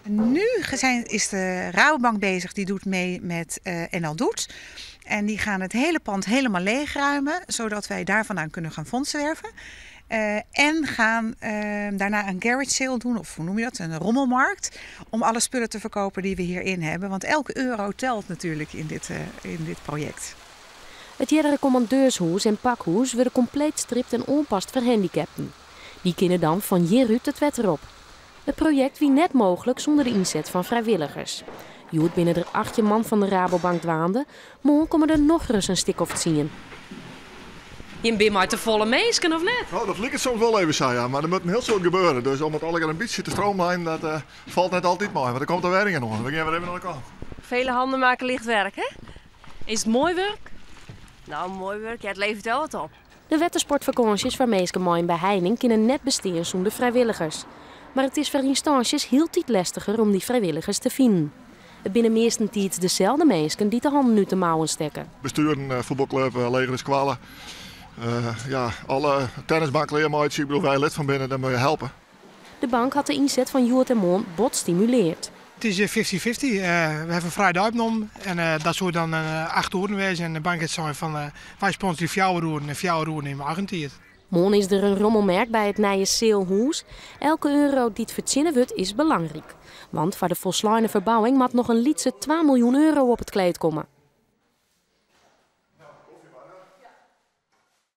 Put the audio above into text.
Nu is de Rabobank bezig, die doet mee met NL Doet. En die gaan het hele pand helemaal leegruimen, zodat wij daar vandaan kunnen gaan fondsen werven. En gaan daarna een garage sale doen, of hoe noem je dat, een rommelmarkt, om alle spullen te verkopen die we hierin hebben. Want elke euro telt natuurlijk in dit project. It eardere kommandeurshûs en pakhûs wurde kompleet stript en oanpast foar handikapten. Dy kinne dan fan hjirút it wetter op. It projekt wie net mooglik sûnder de ynset fan frijwilligers. Hjoed binne der 18 man fan de Rabobank dwaande, moarn komme der nochris in stik of 10. Jim binne mei te folle minsken, of net? Nou, dat liket soms wol even sa, ja. Mar der moat in hiel soad gebeure. Dus om it allegear in bytsje te stroomlijnen, dat falt net altyd mei. Want der komt der wer ien oan. We gean wer even oan de kant. Vele handen maken licht werk, hè? Is it moai wurk? Nou, moai wurk. Ja, it leveret wol wat op. De wettersportfakânsjes foar minsken mei in beheining kinne net bestean sûnder frijwilligers. Mar it is foar ynstânsjes hieltyd lestiger om dy frijwilligers te finen. It binne meastentiids deselde minsken dy't de hannen út de mouwen stekke. Besturen, fuotbalklup, legere skoalle. Ja, alle tennisbank klearmeitsje, wy lid fan binne, dan moatte je helpe. De bank hat de ynset fan hjoed en moarn bot stimuleard. It is 50-50. We hawwe in frije dei opnommen en dat soe dan 8 oeren wêze. En de bank hat sein fan wy sponsorje 4 oeren en 4 oeren yn eigen tiid. Moarn is der in rommelmerk by it nije sealhûs. Elke euro dy't fertsjinne wurdt is belangryk. Want foar de folsleine ferbouwing moat noch in lytse 2 miljoen euro op it kleed komme.